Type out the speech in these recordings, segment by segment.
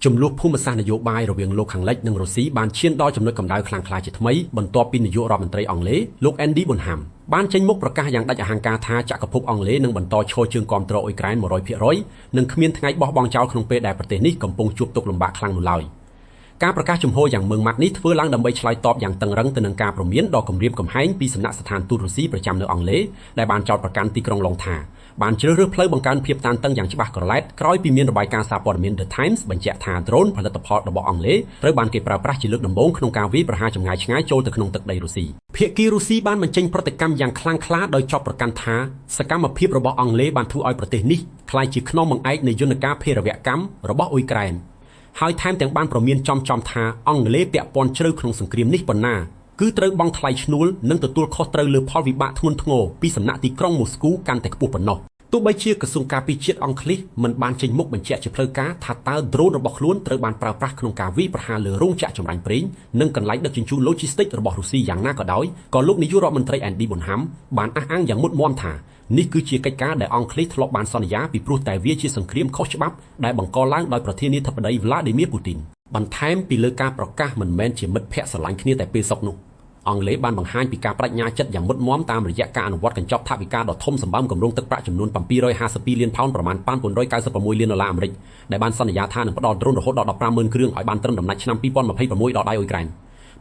ជម្លោះភូមិសាស្ត្រនយោបាយរវាងលោកខាងលិចនិងរុស្ស៊ីបានឈានដល់ចំណុចកម្ដៅខ្លាំងក្លាជាថ្មីបន្ទាប់ពីនាយករដ្ឋមន្ត្រីអង់គ្លេសលោក Andy Burnham បានចេញមុខប្រកាសយ៉ាងដាច់អហង្ការថាចក្រភពអង់គ្លេសនឹងបន្តឈរជើងគាំទ្រអ៊ុយក្រែន100%និងគ្មានថ្ងៃបោះបង់ចោលក្នុងពេលដែលប្រទេសនេះកំពុងជួបទុក្ខលំបាកខ្លាំងនោះឡើយ។ការប្រកាសជំហរយ៉ាងម៉ឺងម៉ាត់នេះធ្វើឡើងដើម្បីឆ្លើយតបយ៉ាងតឹងរឹងទៅនឹងការព្រមានដ៏គំរាមកំហែងពីសំណាក់ស្ថានទូតរុស្ស៊ីប្រចាំនៅអង់គ្លេសដែលបានចោទប្រកាន់ទីក្រុងឡុងថាបានជ្រើសរើសផ្លូវបង្កើនភាពតានតឹងយ៉ាងច្បាស់ក្រឡែតក្រោយពីមានរបាយការណ៍សារព័ត៌មាន The Times បញ្ជាក់ថាដ្រូនផលិតផលរបស់អង់គ្លេសត្រូវបានគេប្រើប្រាស់ជាលើកដំបូងក្នុងការវាយប្រហារចម្ងាយឆ្ងាយចូលទៅក្នុងទឹកដីរុស្ស៊ីភាគីរុស្ស៊ីបានបញ្ចេញប្រតិកម្មយ៉ាងខ្លាំងក្លាដោយចោទប្រកាន់ថាសកម្មភាពរបស់អង់គ្លេសបានធ្វើឲ្យប្រទេសនេះក្លាយជាខ្នងបង្អែកនៃយន្តការភេរវកម្មរបស់អ៊ុយក្រែនហើយថែមទាំងបានព្រមានចំៗថាអង់គ្លេសពាក់ព័ន្ធជ្រៅក្នុងសង្គ្រាមនេះប៉ុណ្ណាគឺត្រូវបង់ថ្លៃឈ្នួលនិងទទួលខុសត្រូវលើផលវិបាកធ្ងន់ធ្ងរពីសំណាក់ទីក្រុងមូស្គូកាន់តែខ្ពស់ប៉ុណ្ណោះទោះបីជាក្រសួងការពារជាតិអង់គ្លេសមិនបានចេញមុខបញ្ជាក់ជាផ្លូវការថាតើដ្រូនរបស់ខ្លួនត្រូវបានប្រើប្រាស់ក្នុងការវាយប្រហារលើរោងចក្រចម្រាញ់ប្រេងនិងកន្លែងដឹកជញ្ជូនឡូជីស្ទិករបស់រុស្ស៊ីយ៉ាងណាក៏ដោយក៏លោកនាយករដ្ឋមន្ត្រី Andy Burnham បានអះអាងយ៉ាងមុតមមថានេះគឺជាកិច្ចការដែលអង់គ្លេសធ្លាប់បានសន្យាពីព្រោះតែវាជាសង្គ្រាមខុសច្បាប់ដែលបង្កឡើងដោយប្រធានាធិបតី Vladimir Putin បន្ថែមពីលើការប្រកាសមិនមែនជាមិត្តភ័ក្តិស្រឡាញ់គ្នាតែពេលសុខនោះអង់គ្លេសបានបង្ហាញពីការបដិញ្ញាចិត្តយ៉ាងមុតមមតាមរយៈការអនុវត្តកញ្ចប់ថវិកាដ៏ធំសម្បើមគម្រោងទឹកប្រាក់ចំនួន752លានផោនប្រមាណ996លានដុល្លារអាមេរិកដែលបានសន្យាថានឹងផ្ដល់ដ្រូនរហូតដល់150,000គ្រឿងឲ្យបានត្រឹមដំណាច់ឆ្នាំ2026ដល់ដៃអ៊ុយក្រែន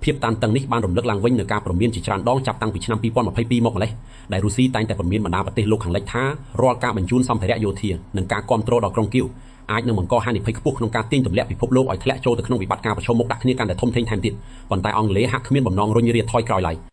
ភាពតានតឹងនេះបានរំលឹកឡើងវិញនូវការព្រមានជាច្រើនដងចាប់តាំងពីឆ្នាំ2022មកម្លេះដែលរុស្ស៊ីតែងតែព្រមានបណ្ដាប្រទេសលោកខាងលិចថារាល់ការបញ្ជូនសម្ភារៈយោធានិងការគ្រប់គ្រងដល់ក្រុងគៀវអាចនឹងបង្កហានិភ័យខ្ពស់ក្នុងការទាញទម្លាក់ពិភពលោកឲ្យធ្លាក់ចូលទៅក្នុងវិបត្តិការប្រឈមមុខដាក់គ្នាកាន់តែធំធេងថែមទៀតប៉ុន្តែអង់គ្លេសហាក់គ្មានបំណងរុញរាថយក្រោយឡើយ។